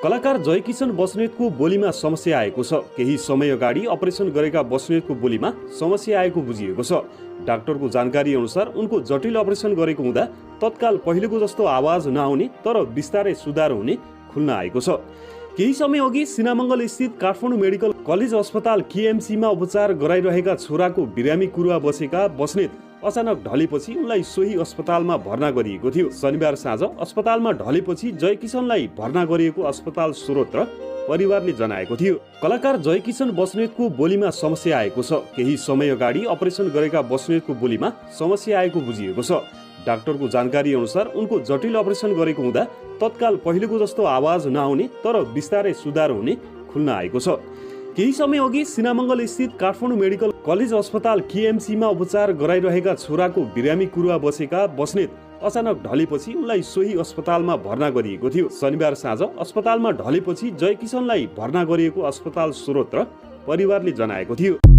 कलाकार जयकिशन बस्नेतको बोलीमा समस्या आएको छ। केही समय अगाडि अपरेसन गरेका बस्नेतको बोलीमा समस्या आएको बुझिएको छ। डाक्टरको जानकारी अनुसार उनको जटिल अपरेसन गरेको हुँदा तत्काल पहिलेको जस्तो आवाज नआउने तर बिस्तारै सुधार हुने खुल्न आएको छ। केही समय अघि सिनामङ्गल स्थित काठमाडौँ मेडिकल कलेज अस्पताल केएमसीमा उपचार गराइरहेका छोराको बिरामी कुरुवा बसेका बस्नेत अचानक ढलेपछि उनलाई सोही अस्पतालमा भर्ना गरिएको थियो। शनिबार साँझ अस्पतालमा ढलेपछि जयकिशनलाई भर्ना गरिएको अस्पताल स्रोत र परिवारले जनाएको थियो। कलाकार जयकिशन बस्नेतको बोलीमा समस्या आएको छ। केही समय अगाडि अपरेसन गरेका बस्नेतको बोलीमा समस्या आएको बुझिएको छ। डाक्टरको जानकारी अनुसार उनको जटिल अपरेसन गरेको हुँदा तत्काल पहिलेको जस्तो आवाज नआउने तर बिस्तारै सुधार हुने खुल्न आएको छ। केही समय अघि सिनामङ्गल स्थित काठमाडौँ मेडिकल कलेज अस्पताल केएमसीमा उपचार गराइरहेका छोराको बिरामी कुरुवा बसेका बस्नेत अचानक ढलेपछि उनलाई सोही अस्पतालमा भर्ना गरिएको थियो। शनिबार साँझ अस्पतालमा ढलेपछि जयकिशनलाई भर्ना गरिएको अस्पताल स्रोत र परिवारले जनाएको थियो।